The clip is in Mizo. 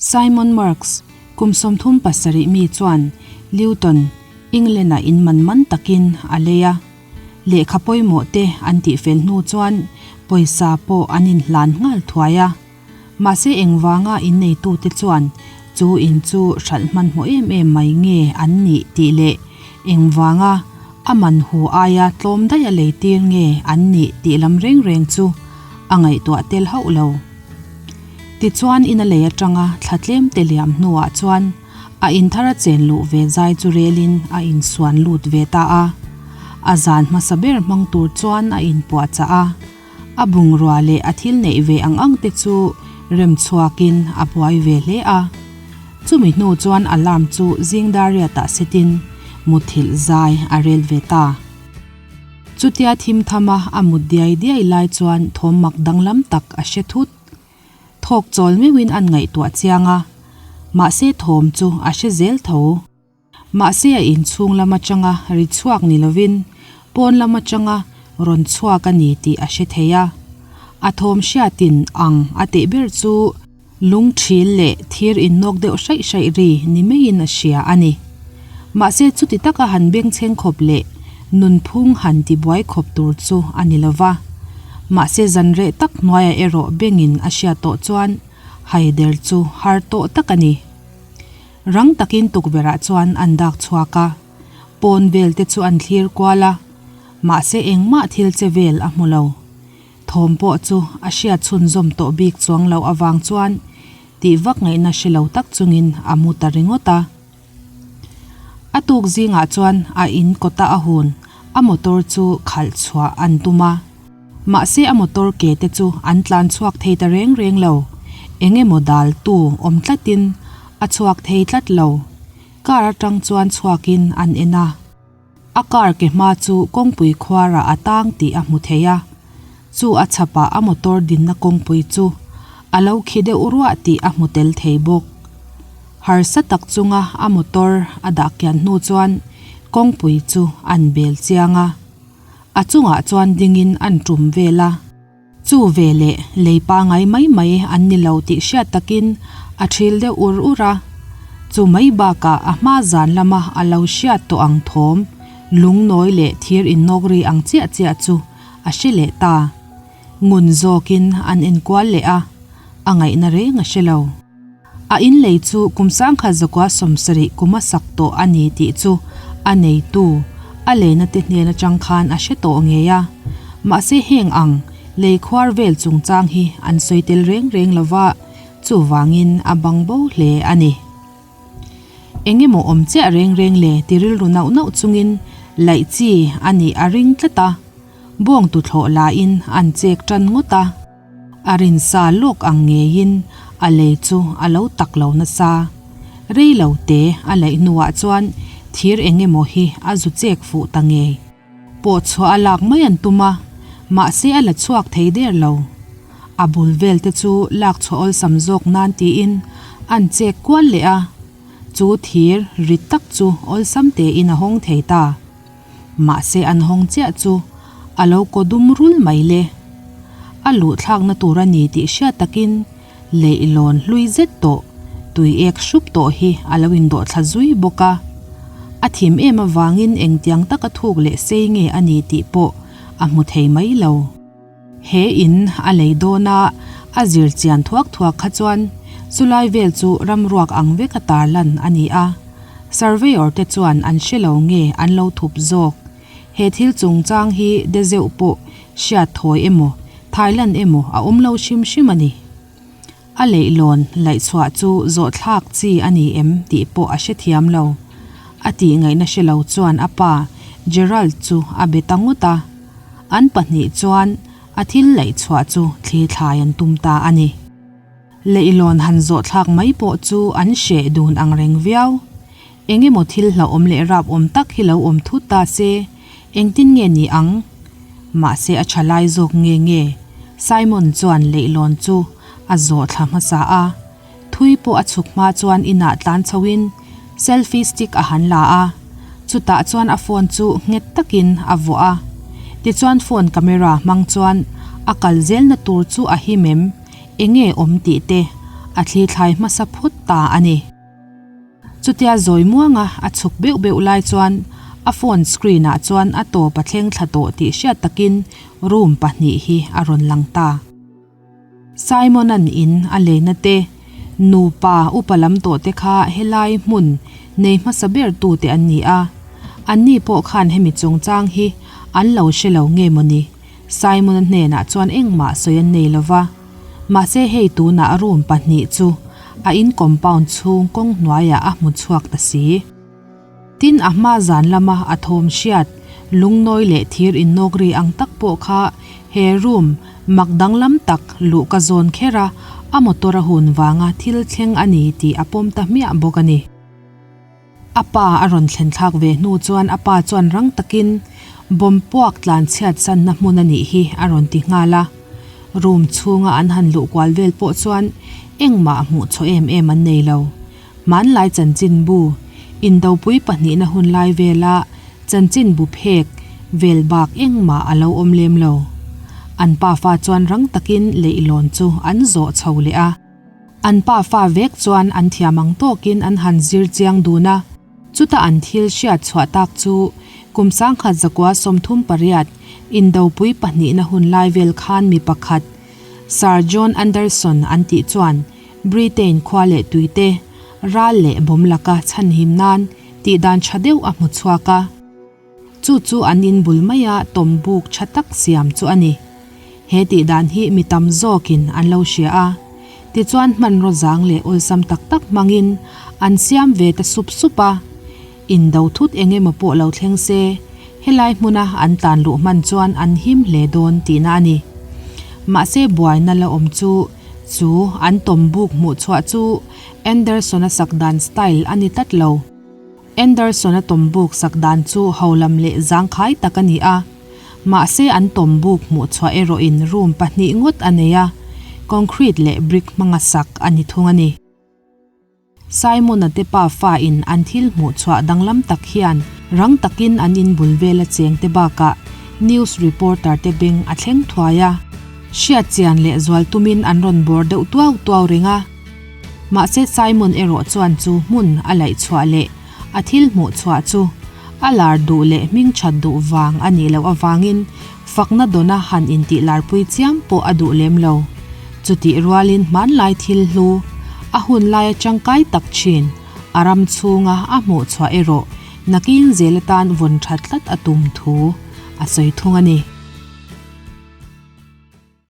Simon Marks, kum 37 mi chuan Luton, England-ah in man man takin a lei a. Lehkha pawimawh te an tihfel hnu chuan pawisa pawh an inhlan nghal thuai a. Mahse engvanga inneitute chuan chu in chu hralh hmanhmawh em em mai nge an nih tih leh engvanga a man hu aia tlawm daih a leitir nge an nih tih lam reng reng chu a ngaihtuah tel hauh lo. Tichuan in a lei atanga thla tlem te liam hnuah chuan a in thar a chen luh ve zai chu relin a insuan lut ve ta a. A zan hmasa ber hmang tur chuan a inpuahchah a. A bungrua leh a thil neih ve ang ang te chu rem chhuakin a buai ve hle a. Chumi hnu chuan alarm chu zing dar riatah setin muthilh zai a rel ve ta. Chutia thim thama a mut diai diai lai chuan thawm mak danglam tak a hre thut. Thawk chawl meuhin an ngaihtuah chiang a, mahse thawm chu a hre zel tho. Mahse a inchhung lam atanga ri chhuak ni lovin pawn lam atanga rawn chhuak a ni tih a hre thei a. A thawm hriatin ang a tih ber chu lung thil leh thir innawk deuh hraih hraih ri ni maiin a hria a ni. Mahse chuti taka han bengchheng khawp leh nunphung han tibuai khawp tur chu a ni lova. Mahse zan reh tak hnuaiah erawh bengin a hriat tawh chuan haider chu har tawh tak a ni. Rang takin tukverhah chuan an dak chhuak a, pawn vel te chu an thlir kual a, mahse engmah thil che vel a hmu lo. Thawm pawh chu a hriat chhunzawm tawh bik chuang loh avang chuan tih vak ngaihna hre lo tak chungin a mu ta ringawt a. A tuk zingah chuan a in kawta a hun a motor chu khalh chhuah an tum a. Mahse a motor ke te chu an tlan chhuak thei ta reng reng lo. Eng emaw dal tu awm tlatin a chhuak thei tlat lo. Car atang chuan chhuakin an en a. A car ke hma chu kawngpui khuarah a tang tih a hmu thei a. Chu a chhapah a motor dinna kawngpui chu a lo khi deuh ruah tih a hmu tel thei bawk. Harsa tak chunga a motor a dah kian hnu chuan kawngpui chu an bel chiang a. A chungah chuan dingin an tum vel a. Chu veleh lei pangai mai mai an ni lo tih hriat takin a thil deuh ur ur a. Chu mai bakah a hma zan lama a lo hriat tawh ang thawm, lungnawi leh thir innawk ri ang chiah chiah chu a hre leh ta. Ngun zawkin an enkual leh a, a ngaihna reng a hre lo. A inlei chu kum 1970 kum a sak tawh a ni tih chu a neitu, a leina te hnen atang khan a hre tawh ngei a. Mahse heng ang lei khuar vel chungchang hi an sawi tel reng reng lova, chuvangin a bang bo hle a ni. Eng emaw awm chiah reng reng le ti rilru nauh nauh chungin laih chi a nih a ring tlat a, bawng tuthlawh lain an chek tan ngawt a. A rinsa lawk ang ngeiin a lei chu a lo tak lo nasa. Rei lo te a laih hnuah chuan thir eng emaw hi a zu chek fuh ta ngei. Pawh chhuah a lak mai an tum a, mahse a la chhuak thei der lo. A bul vel te chu lak chhuah awlsam zawk nan tiin an chek kual leh a, chu thir rit tak chu awlsam tein a hawng thei ta. Mahse an hawng chiah chu a lo kaw dum rul mai le. A luh thlakna tur a ni tih hriat takin leihlawn hlui zet tawh, tui ek hrup tawh hi a lo indawh thla zui bawk a. A thim em avangin engtiang taka thuk leh sei nge a ni tih pawh a hmu thei mai lo. He in a lei dawn a, a zir chian thuak thuak kha chuan chulai vel chu ramruak ang vek a tarlan a ni a. Surveyor te chuan an hre lo nge an lo thup zawk. He thil chungchang hi de zeuh pawh hriat thawi emaw Thailand emaw a awm lo hrim hrim a ni. A leihlawn laihchhuah chu zawhthlak chi a ni em tih pawh a hrethiam lo. A tih ngaihna hre lo chuan a pa Gerald chu a be ta ngawt a. An pahnih chuan a thil laihchhuah chu thli thlai an tum ta a ni. Leihlawn han zawhthlak mai pawh chu an hreh dun ang reng viau. Eng emaw thil hlauhawm leh rap awm tak hi lo awm thut ta se, engtin nge ni ang? Mahse a tha lai zawk nge nge? Simon chuan leihlawn chu a zawh thla hmasa a. Thui pawh a chhuk hma chuan inah tlan chhoin selfie stick a han la a. Chutah chuan a phone chu nghet takin a vuah a. Tichuan phone camera hmang chuan a kal zelna tur chu a him em? Enge awm tih te? A thlithlai hmasa phut ta a ni. Chutia zawi muanga a chhuk beuh beuh lai chuan a phone screen ah chuan a tawp a thleng thla tawh tih hriat takin room pahnih hi a rawn lang ta. Simon-a'n in a leina te, nupa upa lam tawh te kha helai hmun nei hmasa ber tu te an ni a, anni pawh khan hemi chungchang hi an lo hre lo nge mawni? Simon-a hnenah chuan engmah sawi an nei lova, mahse hei tunah room pahnih chu a in compound chhung kawng hnuaiah a hmu chhuak ta si. Tin a hma zan lama a thawm hriat lungnawi leh thir innawk ri ang tak pawh kha he room mak danglam tak luh ka zawn kher a, a motor a hun vanga thil thleng a ni tih a pawm ta hmiah bawk a ni. A pa a rawn thlen thlak ve hnu chuan a pa chuan rang takin bomb puak tlan chhiat sanna hmun a nih hi a rawn ti nghal a. Room chhunga an han luh kual vel pawh chuan engmah hmuh chhaw em em an nei lo. Hmanlai chanchinbu, Indopui pahnihna hun lai vela chanchinbu phek vel bak engmah a lo awm lem lo. An pafa chuan rang takin leihlawn chu an zawh chho leh a. An pafa vek chuan an thiam ang tawkin an han zir chiang dun a, chuta an thil hriat chhuah tak chu kum 1938 Indopui pahnihna hun lai vel khan mi pakhat Sir John Anderson an tih chuan Britain khua leh tuite ral leh bawm laka chhanhim nan tihdan tha deuh a hmu chhuak a. Chu chu an in bul maia tawm buk tha tak siam chu a ni. He tih dan hi mi tam zawkin an lo hria a. Tichuan hmanraw zang leh awlsam tak tak hmangin an siam ve ta sup sup a. Indo thut eng emaw pawh lo thleng se, helai hmuna an tlan luh hman chuan an him hle dawn tihna a ni. Mahse buaina la awm chu chu an tawm buk hmuh chhuah chu Anderson-a sak dan style a ni tlat lo. Anderson-a tawmbuk sak dan chu holam leh zangkhai tak a ni a, mahse an tawmbuk hmuh chhuah erawhin room pahnih ngawt a nei a, concrete leh brick hmanga sak a ni thung a ni. Simon-a te pa fa in an thil hmuh chhuah danglam tak hian rang takin an in bul vela cheng te bakah news reporter te beng a thleng thuai a, hriat chian leh zual tumin an rawn bawr deuh tuau tuau reng a. Mahse Simon erawh chuan chu hmun a laih chhuah leh a thil hmuh chhuah chu a lar duh leh hming that duh vang a nih loh avangin fakna dawna han intih larpui chiam pawh a duh lem lo. Chutih rualin hmanlai thil hlu, a hun laia tangkai tak thin, a ram chhunga a hmuh chhuah erawh nakin zel atan vawn tha tlat a tum thu a sawi thung a ni.